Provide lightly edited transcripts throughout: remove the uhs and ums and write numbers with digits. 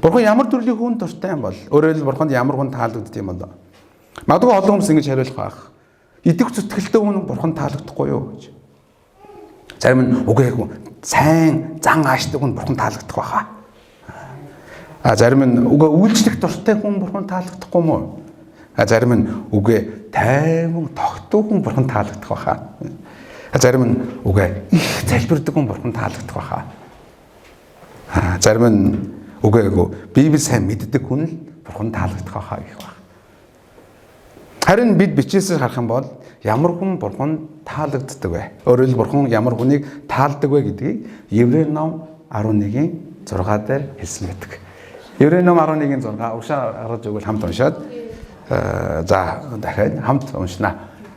Бурхан ямар төрлийн хүн дуртай юм бол? Өөрөөр хэлбэл Бурханд ямар хүн таалагддаг юм бол? Магадгүй олон хүмүүс ингэж хариулах байх. Идэх зүтгэлтэй хүн Бурханд таалагдахгүй юу гэж. Зарим нь үгүй ээ сайн зан аашдаг хүн Бурхан таалагдах байхаа. А зарим нь үгүй үйлчлэх дуртай хүн Бурхан таалагдахгүй мó? А зарим нь үгүй тайван тогтуу хүн Бурхан таалагдах байхаа. А зарим нь үгүй их залбирдаг хүн Бурхан таалагдах байхаа. А зарим нь үгүй эгүй Библи сайн мэддэг хүн л Бурхан таалагдах байхаа гэх байх. Харин бид бичээсээ харах юм бол ямар хүн Бурхан таалагддаг вэ? Өөрөөр хэлбэл Бурхан ямар хүнийг таалдаг вэ гэдгийг Еврей ном 11-ийн 6 дээр хэлсэн байдаг. Еврей ном 11-ийн 6 угшаа гаргаж өгвөл хамт уншаад за дахиад хамт уншина.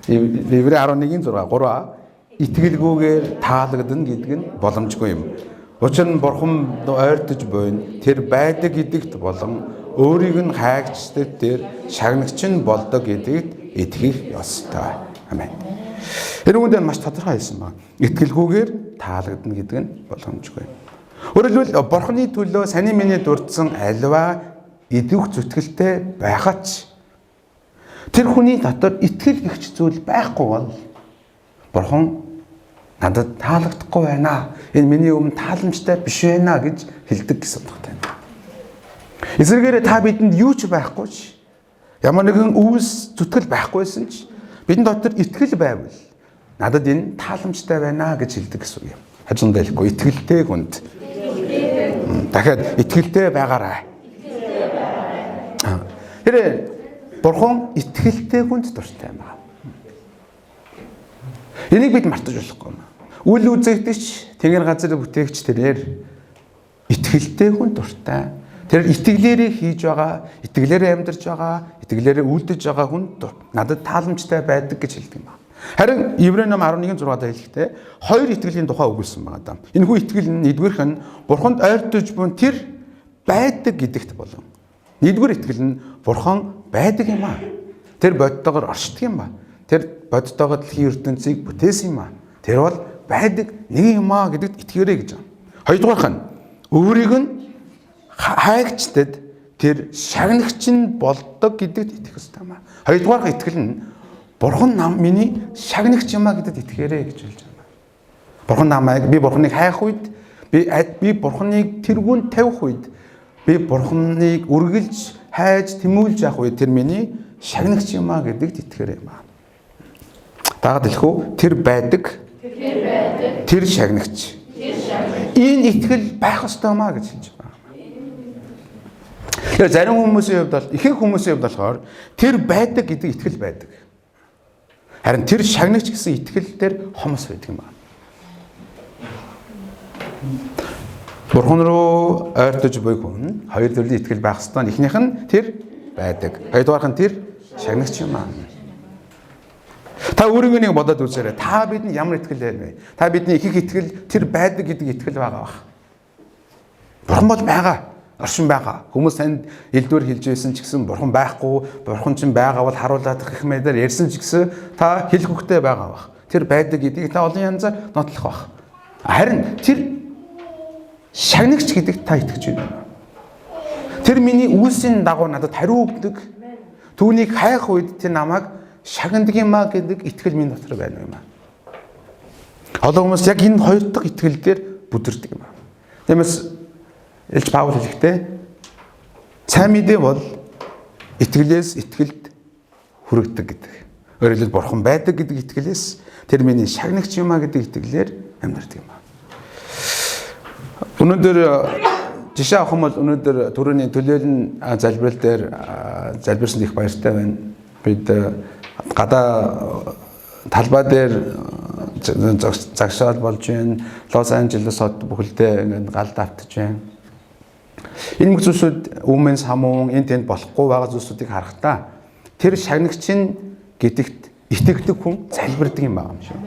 Еврей 11-ийн 6 3 итгэлгүйгээр таалагдана гэдэг нь боломжгүй юм. Учир нь Бурхан ойртож буйна. Тэр байдаг гэдэгт болон өөрийг нь хайгчдад тэр шагнагч нь болдог гэдэгт итгэх ёстой. Амен. Тэр үүнд маш тодорхой хэлсэн байна. Итгэлгүйгээр таалагдана гэдэг нь боломжгүй. Өөрөөр хэлбэл Бурханы төлөө саний миний дурдсан альва идэвх зүтгэлтэй байхад ч тэр хүний дотор итгэл гихч зүйл байхгүй бол Бурхан надад таалагдахгүй байна. Энэ миний өмнө тааламжтай биш байна гэж хэлдэг гэсэн утгатай. Эсвэргээрээ та бидэнд юу ч байхгүй ч ямар нэгэн үйлс зүтгэл байхгүйсэн ч бидний дотор итгэл байвал надад энэ тааламжтай байна гэж хэлдэг гэсэн үг юм. Хажуундаа хэлэхгүй итгэлтэй хүнд. Дахиад итгэлтэй байгаарай. Тэр Бурхан итгэлтэй хүнд дуртай юм байна. Энийг бид мартаж болохгүй юм. Үл үзэгдэж тэнгэр газар бүтээгч тэрээр итгэлтэй хүн дуртай. Тэр итгэлээрээ хийж байгаа, итгэлээрээ амьдарч байгаа, итгэлээрээ үлдэж байгаа хүн надад тааламжтай байдаг гэж хэлдэг юм байна. Харин Еврей ном 11-6 дээр хэлэхдээ хоёр итгэлийн тухай өгүүлсэн байгаа даа. Энэ хүү итгэл нь нэгдүгээрх нь Бурханд ойртож буй тэр байдаг гэдэгт болон. Нэгдүгээр итгэл нь Бурхан байдаг юм аа. Тэр бодтоогоор оршдог юм ба. Тэр бодтоогоор дэлхийн ертөнцийг бүтээсэн юм аа. Тэр бол байдаг нэг юм аа гэдэгт итгээрэй гэж байна. Хоёрдугаарх нь өөрийг нь хайгчдад тэр шагнагч нь болдог гэдэгт итгэх ёстой юм аа. Хоёрдугаарх итгэл нь Бурхан нам миний шагнагч юм аа гэдэгт итгээрэй гэж хэлж байна. Бурхан намайг би Бурханыг хайх үед би Бурханыг тэргүүн тавих үед би Бурханыг үргэлж хайж тэмүүлж явах үед тэр миний шагнагч юм аа гэдэгт итгээрэй юм аа. Дагаад хэлэх үү? Тэр байдаг. Тэр шагнагч. Энэ итгэл байх ёстой юм аа гэж хэлж байна. Тэгэхээр зарим хүмүүсийн хувьд бол ихэнх хүмүүсийн хувьд болохоор тэр байдаг гэдэг итгэл байдаг. Харин тэр шагнагч гэсэн итгэл дээр хомос байдаг юм байна. Бурхан руу ойртож буй хүн хоёр төрлийн итгэл байх ёстой. Эхнийх нь тэр байдаг. Хоёрдугаарх нь тэр шагнагч юм аа. Та өөрийгөө нэг бодоод үзээрэй. Та бидний ямар итгэл вэ? Та бидний ихэнх итгэл тэр байдаг гэдэг итгэл байгаа бах. Бурхан бол байгаа. Оршин байгаа. Хүмүүс танд элдвэр хэлж байсан ч гэсэн бурхан байхгүй, бурхан ч байгаа бол харуулаад гэх мэтээр ярьсан ч гэсэн та хэлэх үгтэй байгаа бах. Тэр байдаг гэдгийг та олон янзаар нотлох бах. Харин тэр шагнагч гэдэгт та итгэж байна. Тэр миний үйлсийн дагуу надад хариу өгдөг. Түүнийг хайх үед тэр намайг шагнадаг юм а гэдэг итгэл миний дотор байна юм а. Олон хүмүүс яг энэ хоёр дахь итгэл дээр бүдэрдэг юм а. Тиймээс Элч Паул хэлэхдээ сайн мэдээ бол итгэлээс итгэлд хүрэгдэг гэдэг. Өөрөөр хэлбэл бурхан байдаг гэдэг итгэлээс тэр миний шагнагч юм а гэдэг итгэлээр амьдардаг юм а. Өнөөдөр жишээ авах юм бол өнөөдөр түрүүний төлөөлөн залбирал дээр залбирсанд их баяртай байна. Бид гадаа талбай дээр загшаал болж байна. Лос Анжелес хот бүхэлдээ ингээд галд автж байна. Энэ бүх зүйлсүүд өмнө самуун энэ тэнд болохгүй байгаа зүйлсүүдийг харахтаа тэр шагнагч нь гэдэгт итгэдэг хүн залбирдаг юм байгаа юм шиг.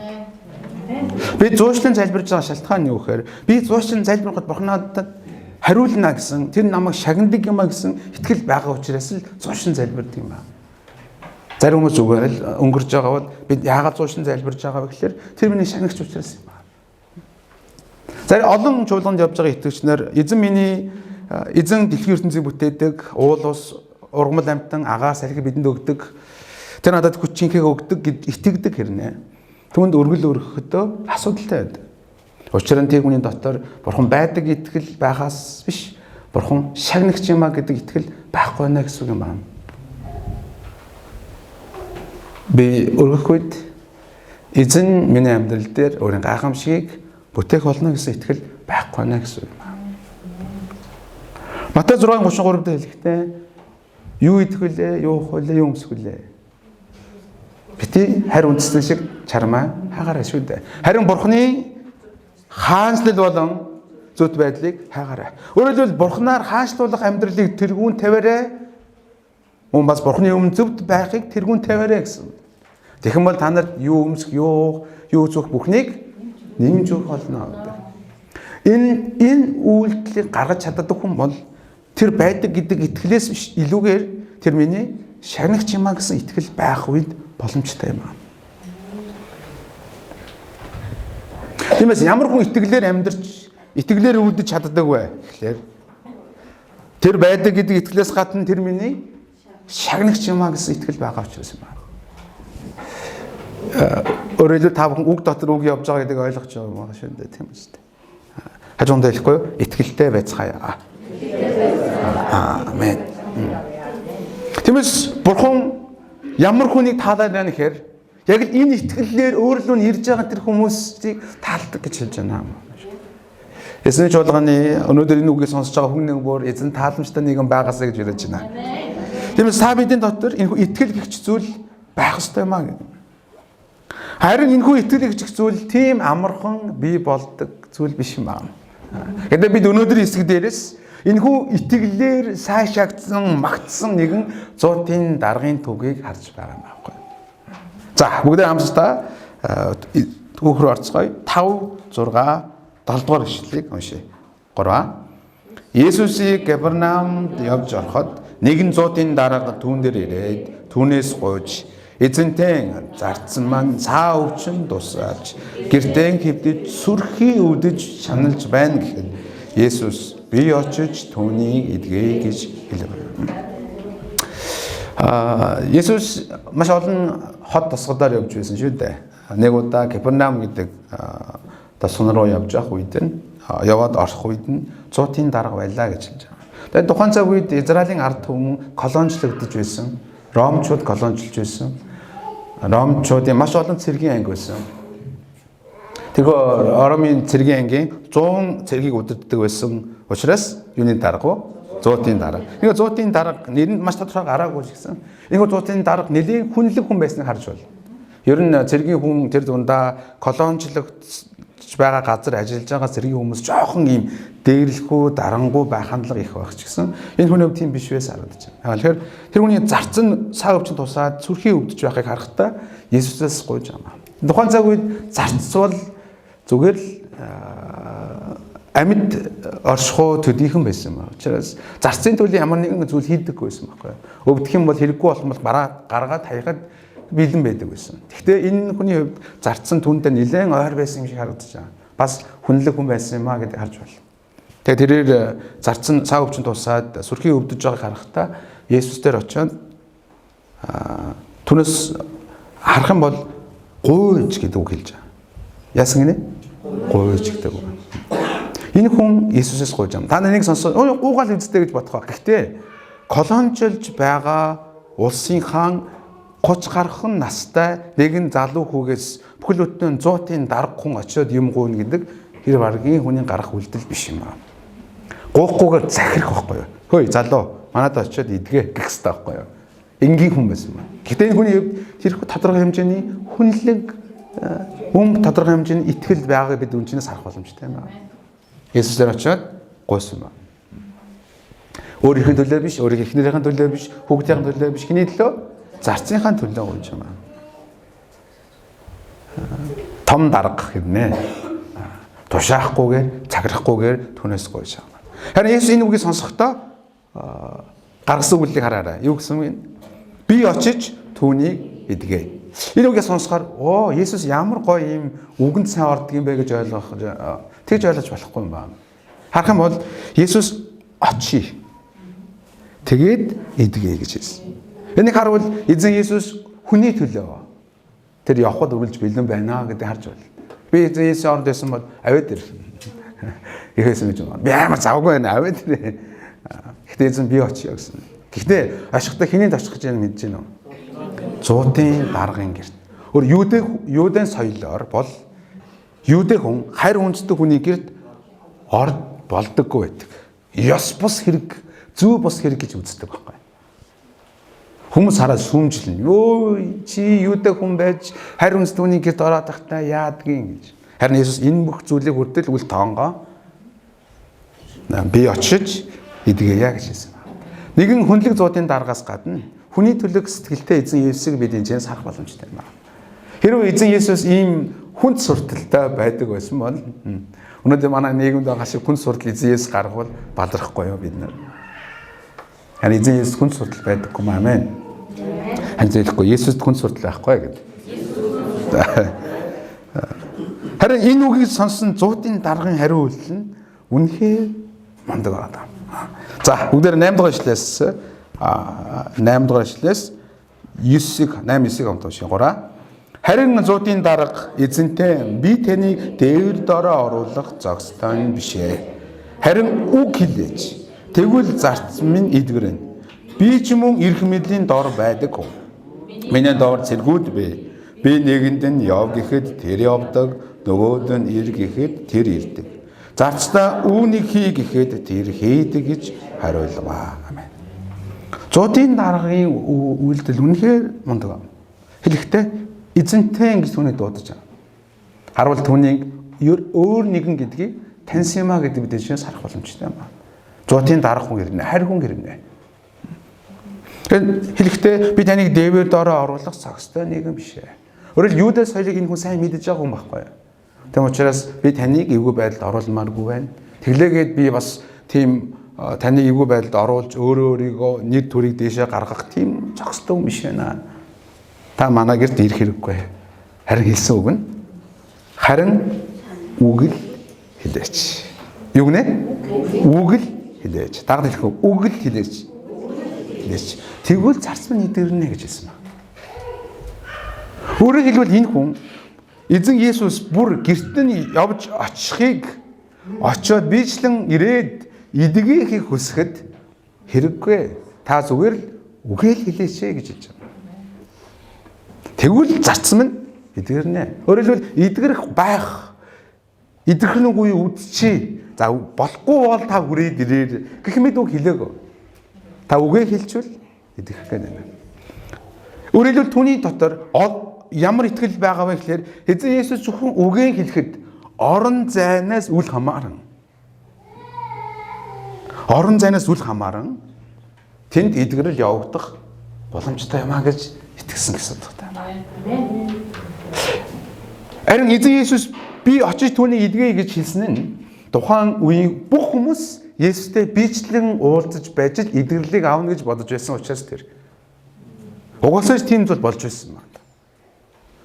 Би зуушлан залбирж байгаа шалтгаан нь юу гэхээр би зуушлан залбирахад Бурхан надад хариулна гэсэн тэр намайг шагнадаг юм а гэсэн итгэл байгаа учраас л зуушлан залбирдаг юм байна. Зарим хүмүүс зүгээр л өнгөрж байгаа бол бид яагаад зуушлан залбирж байгаа вэ гэхээр тэр миний шагнагч учраас юм байна. Зарим олон чуулганд явж байгаа итгэгч нар эзэн миний эзэн дэлхийн ертөнцийг бүтээдэг, уул ус, ургамал амьтан, агаар салхи бидэнд өгдөг. Тэр надад хүч жинхэг өгдөг гэж итгэдэг хэрнээ. Түүнд өргөл өргөхөдөө асуудалтай байдаг. Учир нь тэр хүний дотор бурхан байдаг итгэл байхаас биш, бурхан шагнагч юм а гэдэг итгэл байхгүй байна гэсэн үг юм байна. Би өргөх үед эзэн миний амьдрал дээр өөрийн гайхамшигыг бүтээх болно гэсэн итгэл байхгүй байна гэсэн үг юм байна. Матай 6:33 дээр хэлэхдээ юу идэх вүлээ, юу уух вүлээ, юу өмсөх вүлээ? Бити харь үндэстэн шиг чармаа хаагаарай шүү дээ. Харин Бурхны хаанчлал болон зүт байдлыг хайгаарай. Өөрөөр хэлбэл Бурхнаар хаанчлуулах амьдралыг тэргүүн тавиарай. Мөн бас Бурхны өмнө зөвхт байхыг тэргүүн тавиарай гэсэн. Тэгхэн бол та нарт юу өмсөх, юу уух, юу зүөх бүхнийг нэмж өгөх болно гэдэг. Энэ үйлдэлийг гаргаж чаддаг хүн бол тэр байдаг гэдэг итгэлээс биш илүүгээр тэр миний шагнагч юм а гэсэн итгэл байх үед боломжтой юм аа. Тиймээс ямар хүн итгэлээр амьдарч, итгэлээр үүдэж чаддаг вэ гэхлээр тэр байдаг гэдэг итгэлээс гадна тэр миний шагнагч юм а гэсэн итгэл байгаа учраас юм аа. Өөрөөр хэлбэл та бүхэн үг дотор үг явж байгаа гэдгийг ойлгож байгаа юм шүү дээ, тийм үстэй. Хажуундаа хэлэхгүй юу? Итгэлтэй байцгаая. Амен. Тиймээс бурхан ямар хүнийг таалаад байна гэхээр яг л энэ итгэлээр өөрлөө нь ирж байгаа тэр хүмүүсийг таалдаг гэж хэлж байна. Эзэн чуулганы өнөөдөр энэ үгийг сонсож байгаа хүн нэг бүр эзэн тааламжтай нэгэн байгаасаа гэж хэлж байна. Тиймээс та бидний дотор энэ итгэл гихч зүйл байх ёстой юм аа гэдэг. Харин энэхүү итгэл гихч зүйл тийм амархан бий болдог зүйл биш юм аа. Гэхдээ бид өнөөдөр хэсэг дээрээс энэхүү итгэлээр сайшаагдсан, магтсан нэгэн зуутын даргын түүхийг харж байгаа юм аахгүй. За бүгдээ хамтдаа түүх рүү орцгоё. 5 6 7 дугаар ишлэлийг уншъя. 3. Есүсийг Капернаумд явж ороход нэгэн зуутын дарга түүн дээр ирээд түүнээс гуйж эзэнтэй зарцсан маань цаа өвчин тусаалж гэртээ хэвдэж сүрхий өвдөж шаналж байна гэхэд Есүс би очиж түүнийг эдгэе гэж хэлв. Есүс маш олон хот тосгодоор явж байсан шүү дээ. Нэг удаа Капернаум гэдэг тосгон руу явж явах үед нь яваад орох үед нь зуутын дарга байлаа гэж хэлж байгаа. Тэгээд тухайн цаг үед Израилийн ард түмэн колоничлогдож байсан. Ромчууд колоничлж байсан. Ромчуудын маш олон цэргийн анги байсан. Тэгэхээр Ромын цэргийн ангийн 100 цэргийг удирддаг байсан учраас юуны дарга вэ? Зуутын дарга. Нэг зуутын дарга нэр нь маш тодорхой гараагүй ч гэсэн энэ зуутын дарга нэлээн хүнлэг хүн байсныг харж байна. Ер нь цэргийн хүн тэр дундаа колоничлогдож байгаа газар ажиллаж байгаа цэргийн хүмүүс жоохон ийм дээрлэхүү, дарангуй байх хандлага их байх ч гэсэн энэ хүний хувьд тийм биш байсан харагдаж байна. Тэгэхээр тэр хүний зарцсан саа өвчин тусаад сүрхий өвдөж байхыг харахдаа Есүсээс гуйж байгаа. Тухайн цаг үед зарцвал зүгээр л амьд оршихуу төдийхөн байсан юм аа. Учираас зарцын төлөө ямар нэгэн зүйл хийдэггүй байсан байхгүй. Өвдөх юм бол хэрэггүй болох юм бол гаргаад хаяхад бэлэн байдаг байсан. Гэхдээ энэ хүний хувьд зарцсан түүнтэй нэлээд ойр байсан юм шиг харагдаж байгаа. Бас хүнлэг хүн байсан юм а гэдгийг харж байна. Тэгээ тэрээр зарцсан цаа өвчин тусаад сүрхий өвдөж байгааг харахдаа Есүс дээр очиод түүнээс харах юм бол гуйж гэдэг үг хэлж байгаа. Яасан гинэ? Гуйж гэдэг үг. Энэ хүн Есүсээс гуйж юм. Та нарыг сонсоод гуугаал үсттэй гэж бодох ба. Гэхдээ колоничлж байгаа улсын хаан 30 гархан настай нэгэн залуу хүүгээс бүхэл бүтэн зуутын дарга хүн очиод юм гуйна гэдэг тэр баргийн хүний гарах үйлдэл биш юм аа. Гуйхгүйгээр захирах байхгүй юу? Хөөе залуу манад очиод идгээ гэх хэрэгтэй байхгүй юу? Энгийн хүн байсан байна. Гэхдээ энэ хүний хувьд тэр тодорхой хэмжээний хүнлэг өмг тодорхой хэмжээний итгэл байгааг бид үнчнээс харах боломжтой юм байна. Есүсээр очиод гуйсан байна. Өөрийнх нь төлөө биш, өөрийнх эхнэрийн төлөө биш, хүүхдийн төлөө биш, хэний төлөө? Зарцынхаа төлөө гуйж юм аа. Том дарга хэрнээ. Тушаахгүйгээр, цаграхгүйгээр түүнээс гуйж байгаа. Харин Есүс энэ үгийг сонсохдоо гаргасан үйлдэлийг хараарай. Юу гэсэн вэ? Би очиж түүнийг эдгээ. Энэ үгийг сонсохоор оо Есүс ямар гоё юм үгэнд сайн ордог юм бэ гэж ойлгох тэгж ойлгож болохгүй юм байна. Харах юм бол Есүс очие. Тэгээд эдгэе гэж хэлсэн. Энийг харуул эзэн Есүс хүний төлөө тэр явхад үргэлж бэлэн байна гэдгийг харж байна. Би эзэн Есүсийн оронд байсан бол аваад ир. Ихэсэн гэж байна. Би амар завгүй байна, аваад ир. Гэхдээ эзэн би очие гэсэн. Гэхдээ очихдоо хэнийг очих гэж байна мэдэж байна уу? Зуутын даргын гэрт. Өөр Юудын соёлоор бол Юудэ хүн харь хүнддэг хүний гэрт орд болдоггүй байдаг. Ёс бус хэрэг, зүй бус хэрэг гэж үздэг байхгүй. Хүмүүс хараад сүмжлэн. Йоо чи юудэ хүн байж харь хүнддэг хүний гэрт ороод тахтаа яадгийн гэж. Харин Есүс энэ бүх зүйлийг хүртэл үл тонгоо би очиж эдгээе гэж хэлсэн. Нэгэн хүнлэг зуудын даргаас гадна хүний төлөг сэтгэлтэй эзэн Есүсийг бид энэ харах боломжтой юм байна. Хэрвээ эзэн Есүс ийм хүнд сурталтай байдаг байсан бол өнөөдөр манай нийгэмд байгаа шиг хүнд суртал эзэн Есүс гаргавал балархгүй юу бид нар. Харин эзэн Есүс хүнд суртал байдаггүй юм, амен. Харин зээлэхгүй Есүст хүнд суртал байхгүй гэдэг. Харин энэ үгийг сонсон зуутын даргын хариу үйлдэл нь үнэхээр мундаг байна. За бүгдээр 8 дугаар ишлээс 8 дугаар ишлээс 9-ийг 8 9-ийг хамт уншия. 3. Харин зуутын дарга эзэнтэй би таныг дээвэр дороо оруулах зохистой биш ээ. Харин үг хэлээч. Тэгвэл зарц минь эдгэрнэ. Би ч мөн эрх мэдлийн дор байдаг хүн. Миний доор цэргүүд бий. Би нэгэнд нь яв гэхэд тэр явдаг, нөгөөд нь ир гэхэд тэр ирдэг. Зарцдаа үүнийг хий гэхэд тэр хийдэг гэж хариулваа. Амен. Зуутын даргын үйлдэл үнэхээр мундаг. Хэлэхдээ эзэнтэй ингэж түүнийг дуудаж байгаа. Харуул түүнийг өөр нэгэн гэдгийг таньсан юмаа гэдэг бид шинээс харах боломжтой юм байна. Зуутын дарга хүн ирнэ, харь хүн ирнэ. Тэгэхээр хэлэхдээ би таныг дээвэр доороо оруулах зохистой нэгэн биш ээ. Өөрөөр Юудэ соёлыг энэ хүн сайн мэдэж байгаа хүн байхгүй юу? Тэм учраас би таныг эвгүй байдалд оруулмааргүй байна. Тэглээгээд би бас тийм таныг эвгүй байдалд оруулж өөрөө өөрийгөө нэр төрийг дээшээ гаргах тийм зохистой хүн биш байна. Та манай гэрт ирэх хэрэггүй. Харин хэлсэн үг нь харин үг л хэлээч. Юу гэнэ? Үг л хэлээч. Дагд хэлэх үг л хэлээч. Хэлээч. Тэгвэл зарц минь эдгэрнэ гэж хэлсэн байна. Өөрөөр хэлбэл энэ хүн эзэн Есүс бүр гэрт нь явж очихыг очиод бичлэн ирээд эдгэхийг хүсэхэд хэрэггүй. Та зүгээр л үгээ л хэлээч гэж хэлж байгаа. Тэгвэл зарц минь эдгэрнэ. Өөрөөр хэлбэл эдгэрэх байх. Эдгэрэх нь үгүй үдчи. За болохгүй бол та хүрээд ирээр гэх мэт үг хэлээгөө. Та үгээ хэлчихвэл эдгэх гэнэ. Өөрөөр хэлбэл түүний дотор ямар итгэл байгаа вэ гэхээр эзэн Есүс зөвхөн үгээ хэлэхэд орон зайнаас үл хамааран орон зайнаас үл хамааран тэнд эдгэрэл явагдах боломжтой юм а гэж итгэсэн гэсэн утгатай байна. Харин эзэн Есүс би очиж түүнийг эдгэе гэж хэлсэн нь тухайн үеийн бүх хүмүүс Есүстэй бичлэн уулзаж байж л эдгэрлийг авна гэж бодож байсан учраас тэр угаасаа ч тийм зүйл болж байсан байна.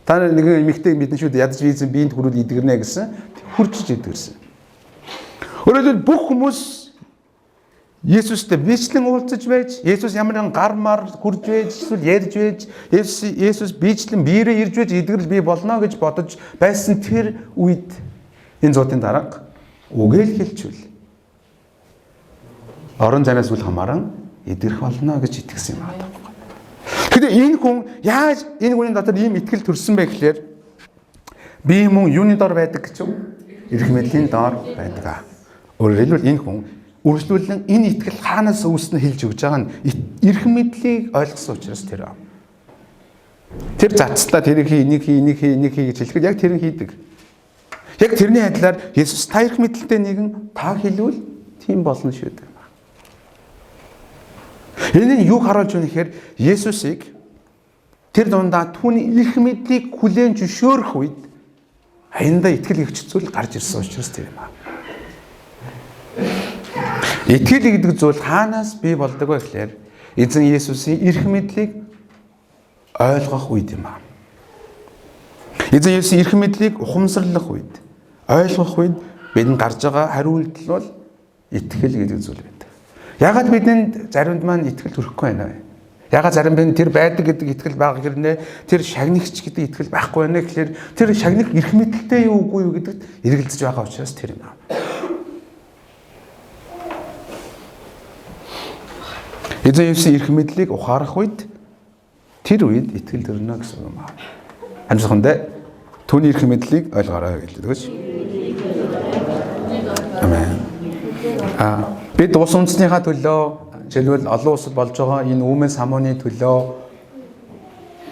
Та нар нэгэн эмэгтэй мэднэ шүү дээ, ядаж визэн биеинд хүрвэл эдгэрнэ гэсэн хуржиж эдгэрсэн. Өөрөөр хэлбэл бүх хүмүүс Есүстэй бичлэн уулзаж байж, Есүс ямар нэгэн гар мар хурж байж, эсвэл ярьж байж, Есүс бичлэн биерээ ирж байж эдгэрэл бий болно гэж бодож байсан тэр үед энэ зуутын дарга үгээл хэлчихвэл орон зайнаас үл хамааран эдгэрэх болно гэж итгэсэн юм байна. Гэхдээ энэ хүн яаж энэ хүний дотор ийм итгэл төрсөн бэ гэхээр би мөн юуны дор байдаг гэж юм? Эрх мэдлийн дор байдаг. Өөрөөр хэлбэл энэ хүн үргэлжлүүлэн энэ итгэл хаанаас үүснэ хэлж өгч байгаа нь эрх мэдлийг ойлгосон учраас тэр. Тэр зарцлаа тэрийг хий, энийг хий, энийг хий, энийг хий гэж хэлэхэд яг тэр нь хийдэг. Яг тэрний адилаар Есүс та эрх мэдэлтэй нэгэн та хэлвэл тийм болно шүү дээ. Энэ нь юу харуулж байна гэхээр Есүсийг тэр дундаа түүний эрх мэдлийг хүлээн зөвшөөрөх үед аяндаа итгэл гэгч зүйл гарч ирсэн учраас тэр юм аа. Итгэл гэдэг зүйл хаанаас бий болдог вэ гэхээр эзэн Есүсийн эрх мэдлийг ойлгох үед юм аа. Эзэн Есүсийн эрх мэдлийг ухамсарлах үед, ойлгох үед бидэнд гарч байгаа хариу үйлдэл бол итгэл гэдэг зүйл байдаг. Ягаад бидэнд заримд маань итгэл төрөхгүй байна вэ? Ягаад зарим бидэнд тэр байдаг гэдэг итгэл байгаа хэрнээ тэр шагнагч гэдэг итгэл байхгүй байна гэхээр тэр шагнах эрх мэдэлтэй юу үгүй юу гэдэгт эргэлзэж байгаа учраас тэр юм. Эзэн Есүсийн эрх мэдлийг ухаарах үед тэр үед итгэл төрнө гэсэн юм аа. Амжилттай түүний эрх мэдлийг ойлгоорой гэж хэлдэг. Амен. Бид улс үндэснийхаа төлөө, жишээлбэл олон улсад болж байгаа энэ үүмэн самууны төлөө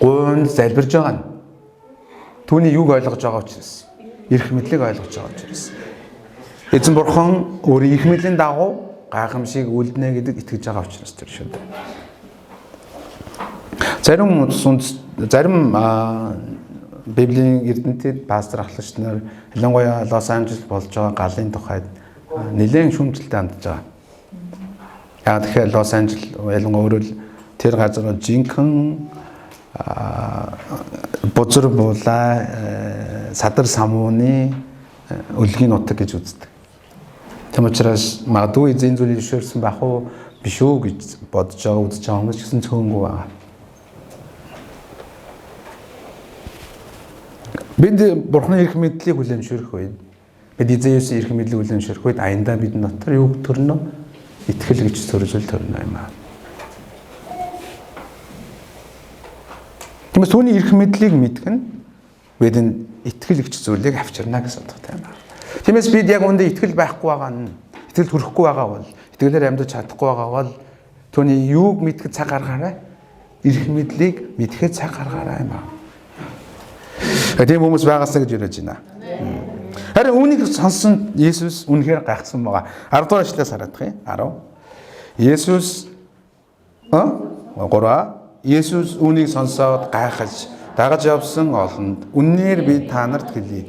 гуйнд залбирж байгаа нь түүний юг ойлгож байгаа учраас, эрх мэдлийг ойлгож байгаа учраас. Эзэн бурхан өөрийн эрх мэдлийн дагуу гайхамшиг үлднэ гэдэгт итгэж байгаа учраас тэр шүү дээ. Зарим улс үндэс, зарим Библийн эрдэмтэд пастор ахлагч нар ялангуяа Лос Анжелес болж байгаа галын тухайд нэлээд шүүмжлэлтэй хандж байгаа. Яг тэгэхээр Лос Анжелес ялангуяа өөрөөр тэр газар жинхэнэ бузар булаа садар самууны өлгийн нутаг гэж үздэг. Тэм учраас магадгүй эзэн зүйлийг зөвшөөрсөн байх уу биш үү гэж бодож байгаа үзэж байгаа хүмүүс ч гэсэн цөөнгүй байгаа. Бид Бурхны эрх мэдлийг хүлээн зөвшөөрөх үед, бид эзэн Есүсийн эрх мэдлийг хүлээн зөвшөөрөх үед аяндаа бид дотор юу төрнө? Итгэл гэж төрөл төрнө юм аа. Тиймээс түүний эрх мэдлийг мэдэх нь бидэнд итгэл гэж зүйлийг авчирна гэсэн утгатай юм аа. Тиймээс бид яг үүндээ итгэл байхгүй байгаа нь, итгэл төрөхгүй байгаа бол, итгэлээр амьдарч чадахгүй байгаа бол түүний юуг мэдэх цаг гаргаарай? Эрх мэдлийг мэдэхэд цаг гаргаарай юм аа. Тийм хүмүүс байгаасаа гэж яриад байна. Харин үүнийг сонсон Есүс үнэхээр гайхсан байгаа. 10 дугаар эшлээс хараадах юм. 10. Есүс 3. Есүс үүнийг сонсоод гайхаж дагаж явсан олонд үннээр би та нарт хэлье.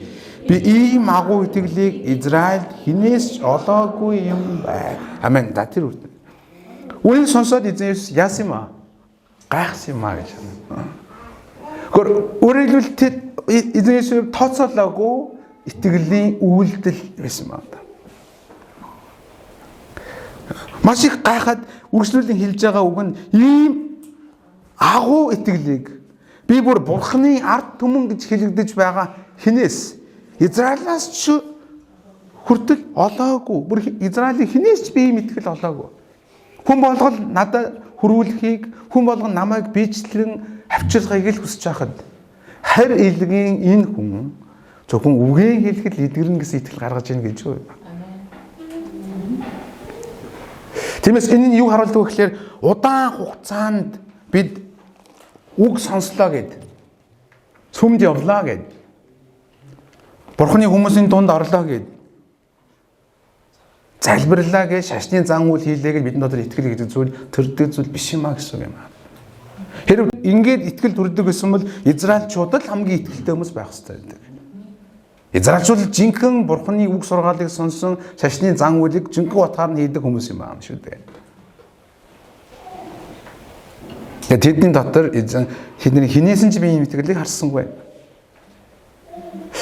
Би ийм агуу итгэлийг Израильд хинээс ч олоогүй юм байна. Амен. За тэр үрдэ. Үүнийг сонсоод эзэн Есүс яасан юм аа? Гайхсан юм аа гэж байна. Өөрөөр хэлбэл эзэн Есүс тооцоолоогүй итгэлийн үйлдэл байсан байна. Маш их гайхаад үргэлжлүүлэн хэлж байгаа үг нь ийм агуу итгэлийг би бүр Бурхны ард түмэн гэж хэлэгдэж байгаа хинээс Израилаас ч хүртэл олоогүй. Бүр Израилийн хинээс ч би ийм итгэл олоогүй. Хүн болгол надад хөрвүүлэхийг, хүн болгон намайг бичлэн авчирхыг л хүсэж байхад харь илгийн энэ хүн зөвхөн үгээ хэлэхэд л эдгэрнэ гэсэн итгэл гаргаж ийн гэж юу юм. Тиймээс энэ нь юу харуулдаг вэ гэхээр удаан хугацаанд бид үг сонслоо гэд, сүмд явлаа гэд, Бурхны хүмүүсийн дунд орлоо гэд, залбирлаа гэж, шашны зан үйл хийлээ гэж бидний дотор итгэл гэдэг зүйл төрдөг зүйл биш юм а гэсэн үг юм аа. Хэрв ингээд итгэл төрдөг гэсэн бол Израильчууд л хамгийн итгэлтэй хүмүүс байх ёстой байдаг. Израильчууд жинхэнэ Бурхны үг сургаалыг сонсон, шашны зан үйлийг жинхэнэ утгаар нь хийдэг хүмүүс юм аа шүү дээ. Тэгээ тэдний дотор эзэн тэдний хинээс нь ч би ийм итгэлийг харсангүй.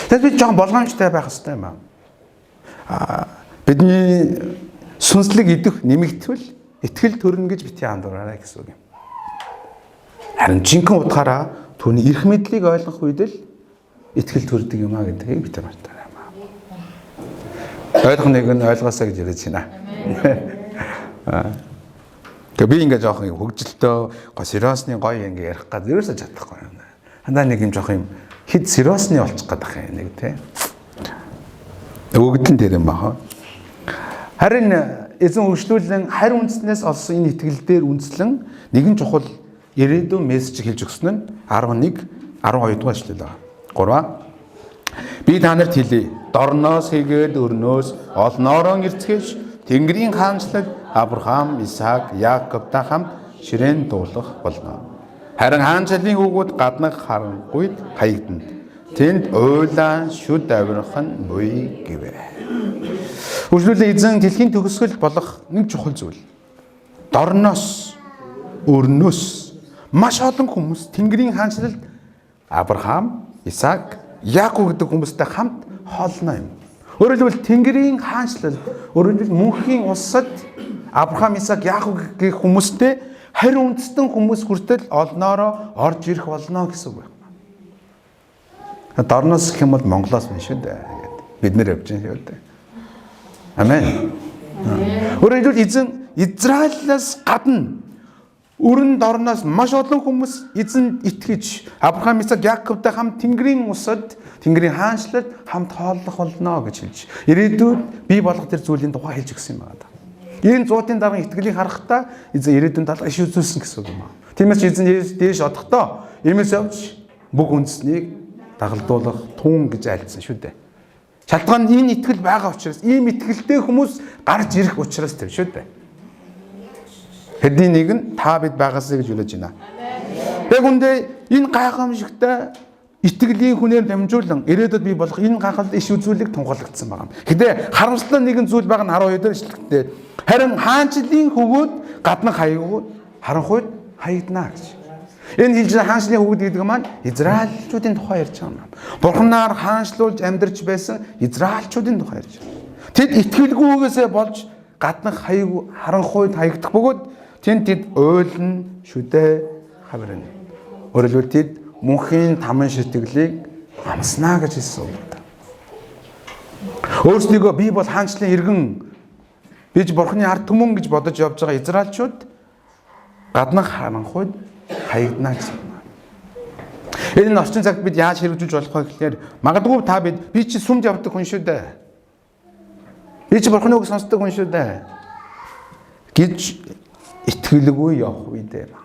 Тэгэхээр бид жоохон болгоомжтой байх ёстой юм аа. Бидний сүнслэг идэх нэмэгдвэл итгэл төрнө гэж бити андуураарай гэсэн үг юм. Харин жинхэнэ утгаараа түүний эрх мэдлийг ойлгох үед л итгэл төрдөг юм а гэдгийг бид мартаарай юм аа. Ойлгох нэг нь ойлгоосаа гэж яриад байна. Тэгээ би ингээ жоохон хөгжилтөө гоо сериосны гоё ингээ ярих гад ерөөсөө чадахгүй юм. Хандаа нэг юм жоохон юм хэд сериосны болчих гээд ах юм нэг тий. Өгдөн тэр юм баха. Харин эзэн хөгжлүүлэн харь үндэснээс олсон энэ итгэл дээр үндэслэн нэгэн чухал ирээдүйн мессеж хэлж өгсөн нь 11 12 дугаар эшлэл байна. 3. Би та нарт хэлье. Дорноос хийгээд өрнөөс олноороо эрцгээж Тэнгэрийн хаанчлал Авраам, Исаак, Яаковтай хамт ширээн дуулах болно. Харин хаанчлалын хүүгүүд гаднах харангуйд хаягдана. Тэнд уйлан шүд авирах нь буй гэвэ. Үргэлжлүүлэн эзэн дэлхийн төгсгөл болох нэг чухал зүйл. Дорноос, өрнөөс маш олон хүмүүс Тэнгэрийн хаанчлалд Авраам, Исаак, Яаков гэдэг хүмүүстэй хамт хоолно юм. Өөрөөр хэлбэл Тэнгэрийн хаанчлал, өөрөөр хэлбэл мөнхийн улсад Авраам, Исаак, Яаков гэх хүмүүстэй харь үндэстэн хүмүүс хүртэл олноороо орж ирэх болно гэсэн үг байна. Дорноос гэх юм бол Монголоос биш үү дээ. Бид нэр явж байгаа шүү дээ. Амен. Өөрөөр хэлбэл эзэн Израилаас гадна өрн дорноос маш олон хүмүүс эзэнд итгэж Авраам, Исаак, Яаковтай хамт Тэнгэрийн усад, Тэнгэрийн хаанчлалд хамт хооллох болно гэж хэлж ирээдүйд бий болох тэр зүйлийн тухай хэлж өгсөн юм байна. Энэ зуутын даргын итгэлийг харахтаа эзэн ирээдүйн талаар иш үзүүлсэн гэсэн үг юм аа. Тиймээс эзэн дээш одохдоо эмээс явж бүх үндэснийг дагалдуулах тун гэж айлдсан шүү дээ. Шалтгаан нь энэ итгэл байгаа учраас, ийм итгэлтэй хүмүүс гарч ирэх учраас тэр шүү дээ. Хэдний нэг нь та бид байгаасай гэж хүлээж байна. Яг үндэ энэ гайхамшигтай итгэлийн хүнээр дамжуулан ирээдүйд бий болох энэ гайхал иш үзүүлэг тунхаглагдсан байгаа юм. Гэтэ харамсалтай нэгэн зүйл байгаа нь 12 дээр ишлэлтэй. Харин хаанчлалын хөвгүүд гаднах хаягууд харанхуйд хаягдана гэж. Энэ хэлж байгаа хаанчлалын хөвгүүд гэдэг маань Израильчуудын тухай ярьж байгаа юм. Бурханаар хаанчлуулж амьдарч байсан Израильчуудын тухай ярьж байгаа. Тэд итгэлгүйгээсээ болж гаднах хаяг харанхуйд хаягдах бөгөөд тэнд тэд уйлна, шүдэ хавирна. Өөрөөр хэлбэл тэд мөнхийн таман шитгэлийг амснаа гэж хэлсэн үг. Өөрсдийгөө би бол хаанчлалын иргэн, би ч бурхны ард түмэн гэж бодож явж байгаа Израильчууд гаднах харанхуйд хаягдана гэсэн. Энэ нь орчин цагт бид яаж хэрэгжүүлж болох вэ гэхээр магадгүй та бид би чи сүмд явдаг хүн шүү дээ. Би чи бурхны үг сонсдог хүн шүү дээ гэж итгэлгүй явах үедээ байна.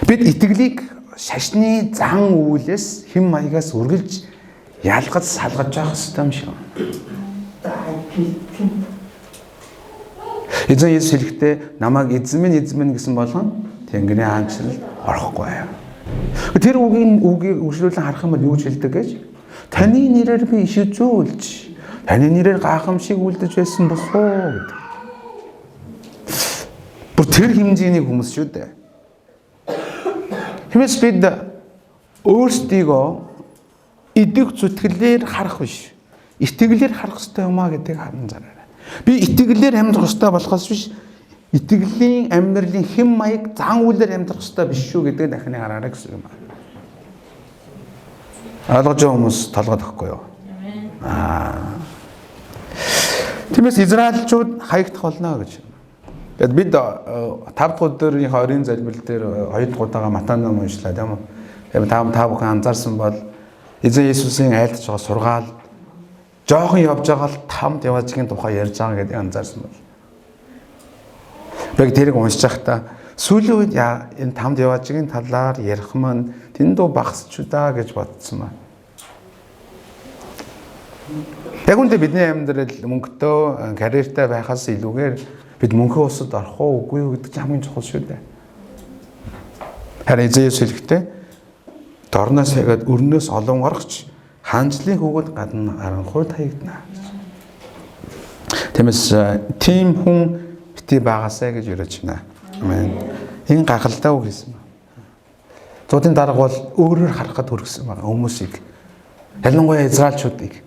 Бид итгэлийг шашны зан үйлээс хэм маягаас үргэлж ялгаж салгаж явах ёстой юм шиг. Эзэн Есүс хэлэхдээ намайг эзэн минь эзэн минь гэсэн болгон Тэнгэрийн хаанчлалд орохгүй. Тэр үгийн үгийг үргэлжлүүлэн харах юм бол юу гэж хэлдэг гэж? Таны нэрээр би иш үзүүлж, таны нэрээр гайхамшиг үлдэж байсан босоо гэдэг. Бүр тэр хэмжээний хүмүүс шүү дээ. Тиймээс бид өөрсдийгөө идэх зүтгэлээр харах биш, итгэлээр харах ёстой юм а гэдгийг анзаараарай. Би итгэлээр амьдрах ёстой болохоос биш, итгэлийн амьдралын хэм маяг зан үйлээр амьдрах ёстой биш шүү гэдгийг дахин хараарай гэсэн юм. Ойлгож байгаа хүмүүс толгойд өгөхгүй юу? Аа. Тиймээс Израильчууд хаягдах болно гэж. Тэгээд бид 5 дахь өдрийн оройн залбирал дээр 2 дахь удаага Матай ном уншлаа тийм үү? Тэгээд та бүхэн анзаарсан бол эзэн Есүсийн айлтж байгаа сургаал жоохон явж байгаа л тамд яваажгийн тухай ярьж байгаа гэдгийг анзаарсан бол. Би тэрийг уншиж байхдаа сүүлийн үед энэ тамд яваажгийн талаар ярих маань тэндүү багасчудаа гэж бодсон байна. Яг үнэ бидний амьдрал мөнгөтэй, карьертай байхаас илүүгээр бид мөнхөн усад орох уу үгүй юу гэдэг чинь хамгийн чухал шүү дээ. Харин эзэн Есүс хэлэхдээ дорноос хагаад өрнөөс олон орохч хаанчлалын хөвгүүд гадна харанхуйд хаягдана гэж. Тиймээс тийм хүн бити байгаасай гэж өрөөж байна. Амен. Энэ гахалтай үг хэлсэн байна. Зуудын дарга бол өөрөөр харахад хүргэсэн байгаа хүмүүсийг. Ялангуяа Израильчуудыг.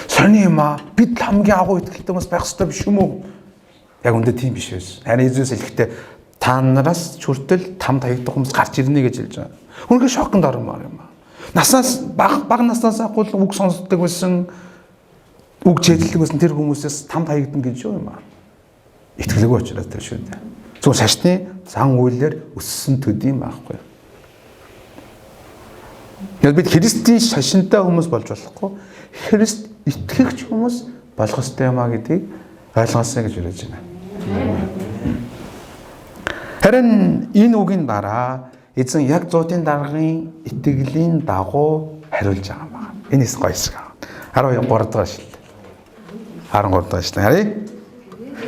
Сони юм аа бид хамгийн агуу итгэлтэй хүмүүс байх ёстой биш юм уу? Яг үндэ тийм биш байсан. Харин Иесус хэлэхдээ та нараас ч хүртэл тамд хаягдах хүмүүс гарч ирнэ гэж хэлж байгаа. Үнэхээр шоконд ормоор юм аа. Наснаас баг баг наснаас ахвал үг сонсдог байсан, үг чэйдэлдэг байсан тэр хүмүүсээс тамд хаягдана гэж юу юм аа. Итгэлгүй учраас тэр шүү дээ. Зөвхөн шашны зан үйлээр өссөн төдий юм байхгүй. Яг бид Христийн шашинтай хүмүүс болж болохгүй. Христ итгэгч хүмүүс болох ёстой юм а гэдгийг ойлгоосай гэж хэлж байна. Харин энэ үгийн дараа эзэн яг зуутын даргын итгэлийн дагуу хариулж байгаа юм байна. Энэ хэсэг гоё хэсэг. 13 дахь эшлэл. 13 дахь эшлэл. Харъя.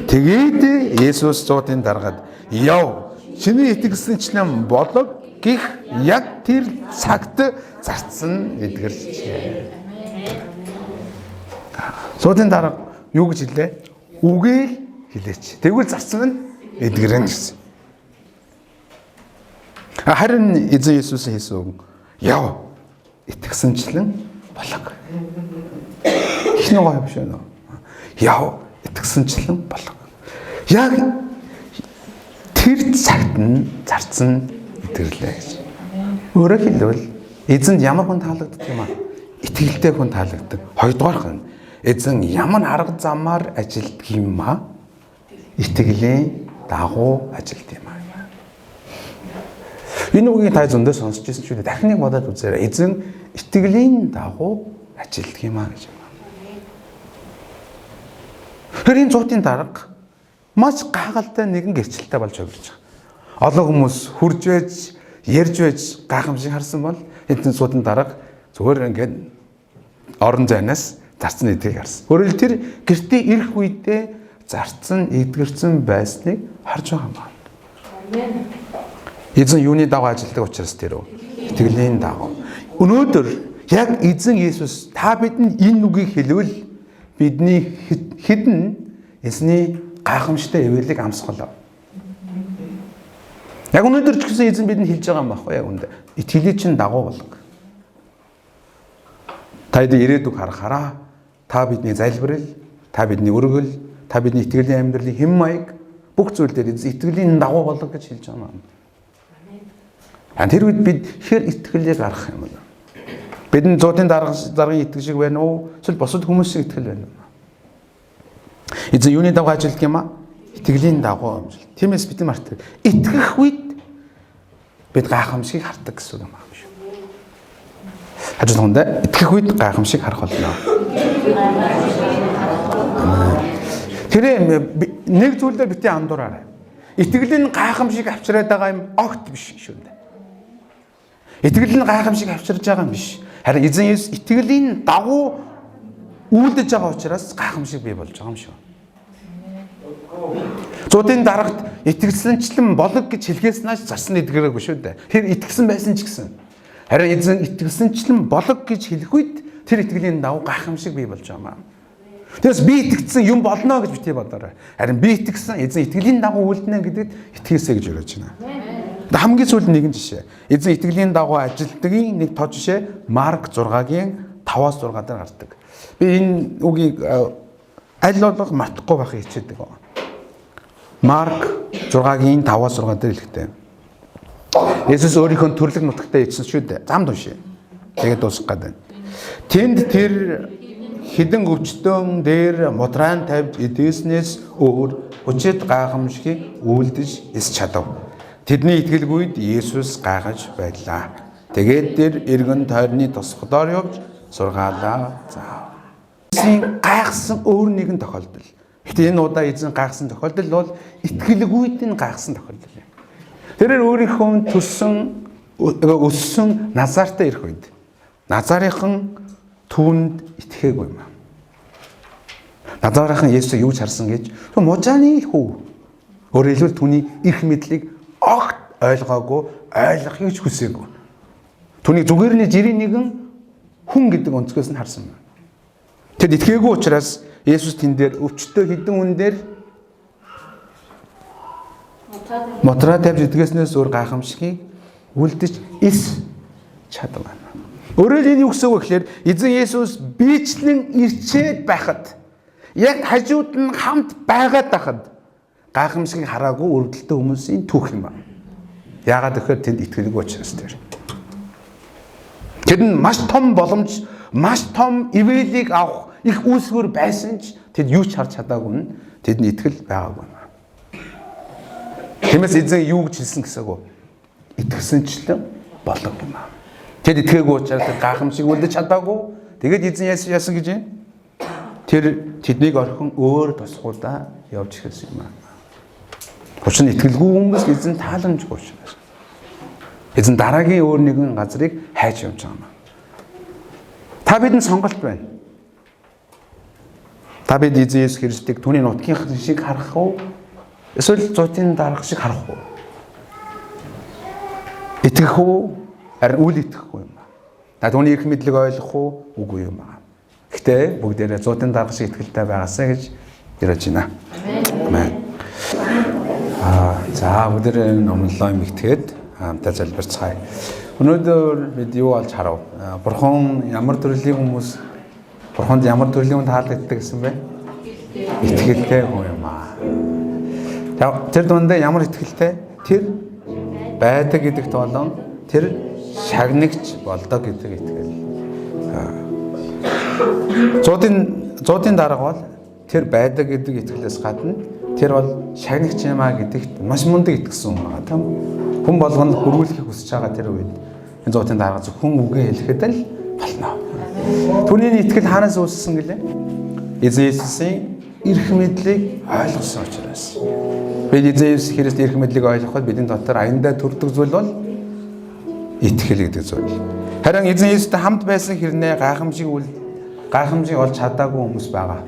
Тэгээд Есүс зуутын даргад яв. Чиний итгэсэнчлэн болог гих яг тэр цагт зарцсан эдгэрчээ. Зуутын дарга юу гэж хэллээ? Үгээл хэлээч. Тэгвэл зарцсан нь эдгэрэн гэсэн. Харин эзэн Иесус хэлсэн үг яв итгэсэнчлэн болог. Хин гоё биш үү? Яв Итгэсэнчлэн болго. Яг тэр цагт нь зарцсан итгэрлээ гэж. Өөрөөр хэлбэл эзэнд ямар хүн таалагддаг юм аа? Итгэлтэй хүн таалагддаг. Хоёрдугаарх нь эзэн ямар арга замаар ажилддаг юм аа? Итгэлийн дагуу ажилд юм аа. Энэ үгийг та зөндөө сонсч ирсэн ч үү, дахин нэг бодоод үзээрэй. Эзэн итгэлийн дагуу ажилддаг юм аа гэж. Тэгэхээр энэ зуутын дарга маш гайхалтай нэгэн гэрчлэлтэй болж хувирч байгаа. Олон хүмүүс хурж байж, ярьж байж гайхамшиг харсан бол энэ зуутын дарга зүгээр ингээд орон зайнаас зарцсан эдгийг харсан. Өөрөөр тэр гэртээ ирэх үедээ зарцсан эдгэрсэн байсныг харж байгаа юм байна. Эзэн юуны дагуу ажилдаг учраас тэр үү? Итгэлийн дагуу. Өнөөдөр яг эзэн Иесус та бидэнд энэ үгийг хэлвэл бидний хэдэн эзний гайхамшигтай ивэлийг амсгалаа. Яг өнөөдөр ч гэсэн эзэн бидэнд хэлж байгаа юм баггүй яг үндэ. Итгэлийг чинь дагуу болго. Та хэд ирээдүг харахаараа та бидний залбирал, та бидний өргөл, та бидний итгэлийн амьдралын хэм маяг бүх зүйл дээр эзэн итгэлийн дагуу болго гэж хэлж байгаа юм. А тэр үед бид хэр итгэлийг гаргах юм бол? Бидний зуутын даргын итгэл шиг байна уу? Эсвэл бусад хүмүүс шиг итгэл байна уу? Эзэн юуны дагуу ажилддаг юм аа? Итгэлийн дагуу амжилт. Тиймээс бид мартаг. Итгэх үед бид гайхамшигыг хардаг гэсэн үг юм байна шүү. Хажуу хүндээ итгэх үед гайхамшиг харах болно. Тэр нэг зүйлээр бити андуураарай. Итгэл нь гайхамшиг авчираад байгаа юм огт биш шүү дээ. Итгэл нь гайхамшиг авчирж байгаа юм биш. Харин эзэн Есүс итгэлийн дагуу үйлдэж байгаа учраас гайхамшиг бий болж байгаа юм шүү. Зуудын дарагт итгэсэнчлэн болог гэж хэлхээс нааш зарсан эдгэрээгүй шүү дээ. Тэр итгэсэн байсан ч гэсэн. Харин эзэн итгэсэнчлэн болог гэж хэлэх үед тэр итгэлийн дагуу гайхамшиг бий болж байгаа юм. Тэрс би итгэсэн юм болно гэж битгий бодоорой. Харин би итгэсэн эзэн итгэлийн дагуу үйлдэнэ гэдэгт итгэсэй гэж уриалж байна. Хамгийн сүүлд нэгэн жишээ. Эзэн итгэлийн дагуу ажилдгийн нэг тоо жишээ Марк 6-гийн 5-аас 6 дээр гардаг. Би энэ үгийг аль болох мартахгүй байхыг хичээдэг. Марк 6-гийн 5-аас 6 дээр хэлэхдээ Есүс өөрийнхөө төрлөг нутагтаа ирсэн шүү дээ. Замд уншия. Тэгээд дуусгах гээд байна. Тэнд тэр хідэн өвчтөн дээр мудраан тавьж идэснээс өөр хүчит гайхамшигыг үйлдэж эс чадав. Тэдний итгэлгүйд Есүс гайхаж байлаа. Тэгээд тэр эргэн тойрны тосгодоор явж сургаалаа заав. Эзэн гайхсан өөр нэгэн тохиолдол. Гэтэ энэ удаа эзэн гайхсан тохиолдол бол итгэлгүйд нь гайхсан тохиолдол юм. Тэрээр өөрийнхөө төрсөн өссөн Назарт ирэх үед Назарынхан түүнд итгээгүй юм. Назарынхан Есүсийг юу ч харсан гэж мужааны хүү. Өөрөөр хэлбэл түүний эрх мэдлийг огт ойлгоогүй, ойлгохыг ч хүсээгүй. Түүнийг зүгээр нь жирийн нэгэн хүн гэдэг өнцгөөс нь харсан байна. Тэд итгээгүй учраас Есүс тэн дээр өвчтөй хэдэн хүн дээр мотраа тавьж итгэснээс өөр гайхамшигыг үлдэж эс чадав. Өөрөөр энэ юу гэсэн үг вэ гэхээр эзэн Есүс биечлэн ирчээд байхад яг хажууд нь хамт байгаад байхад гайхамшигыг хараагүй өргөдөлтөй хүмүүсийн түүх юм байна. Яагаад гэхээр тэнд итгэлгүй учраас тэр. Тэд нь маш том боломж, маш том ивэлийг авах их үүсвэр байсан ч тэд юу ч харж чадаагүй нь тэдний итгэл байгаагүй юм. Тиймээс эзэн юу гэж хэлсэн гэсэн үг? Итгэсэнчлэн болов юм аа. Тэд итгээгүй учраас гайхамшиг үлдэж чадаагүй. Тэгээд эзэн яасан гэж юм? Тэр тэднийг орхин өөр тосгуудаа явж эхэлсэн юм аа. Учир нь итгэлгүй хүмүүс эзэн тааламжгүй учраас. Эзэн дараагийн өөр нэгэн газрыг хайж явж байгаа юм. Та бидэнд сонголт байна. Та бид эзэн Есүс Христийг түүний нутгийн шиг харах уу? Эсвэл зуутын дарга шиг харах уу? Итгэх үү? Харин үл итгэхгүй юм аа. Та түүний эрх мэдлийг ойлгох уу? Үгүй юм аа. Гэтэ бүгдээрээ зуутын дарга шиг итгэлтэй байгаасай гэж яриад байна. Амен. За бүгдээрээ номлолоо эмгэтгээд хамтаа залбирцгаая. Өнөөдөр бид юу олж харав? Бурхан ямар төрлийн хүмүүс Бурханд ямар төрлийн хүн таалагддаг гэсэн бэ? Итгэлтэй хүн юм аа. Тэр дундаа ямар итгэлтэй? Тэр байдаг гэдэгт болон тэр шагнагч болдог гэдэг итгэл. Зуудын дарга бол тэр байдаг гэдэг итгэлээс гадна тэр бол шагнагч юм а гэдэгт маш мундаг итгэсэн хүн байгаа, тийм үү? Хүн болгоно хөрвүүлэхийг хүсэж байгаа тэр үед энэ зуудын дарга зөвхөн үгээ хэлэхэд л болно. Түүний итгэл хаанаас үүссэн гэлээ? Эзэн Есүсийн эрх мэдлийг ойлгосон учраас. Бид Эзэн Есүс Христ эрх мэдлийг ойлгоход бидний дотор аяндаа төрдөг зүйл бол итгэл гэдэг зүйл. Харин Эзэн Есүстэй хамт байсан хэрнээ гайхамшиг олж чадаагүй хүмүүс байгаа.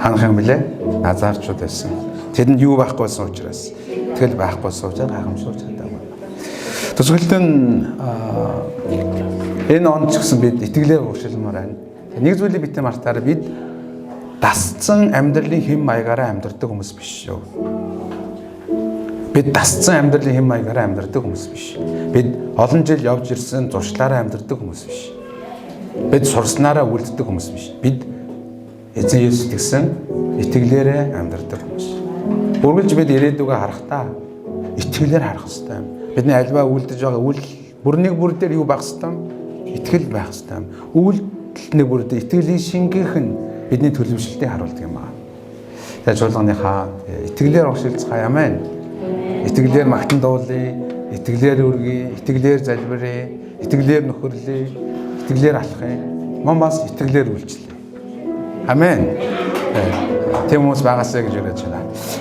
Ханах юм блэ? Назарчууд байсан. Тэдэнд юу байхгүй байсан учраас, итгэл байхгүй байсан учраас гайхамшиг олж чадаагүй. Төсөөлтөн энэ он ч гэсэн бид итгэлээр уршилмаар байна. Нэг зүйлийг битгий мартаарай, бид дасцсан амьдралын хэм маягаараа амьдардаг хүмүүс биш шүү. Бид дасцсан амьдралын хэм маягаараа амьдардаг хүмүүс биш. Бид олон жил явж ирсэн зуршлаараа амьдардаг хүмүүс биш. Бид сурснараа үлддэг хүмүүс биш. Бид Эзэн Есүс итгэсэн итгэлээрээ амьдардаг хүмүүс. Үргэлж бид ирээдүгөө харахтаа итгэлээр харах хэрэгтэй юм. Бидний альва үлдэж байгаа үйл бүрнийг бүр дээр юу байх хэрэгтэй юм? Итгэл байх хэрэгтэй юм. Үйлдэл нэг бүр дээр итгэлийн шингийнх нь бидний төлөвшлөлтийг харуулдаг юм аа. Тэгээ чуулганыхаа итгэлээр уршилцгаая, амен. Итгэлээр магтан дуулъя, итгэлээр өргөе, итгэлээр залбирая, итгэлээр нөхөрлөе, итгэлээр алхая. Мөн бас итгэлээр үйлчлэе. Амен. Тийм хүмүүс байгаасай гэж уриалж байна.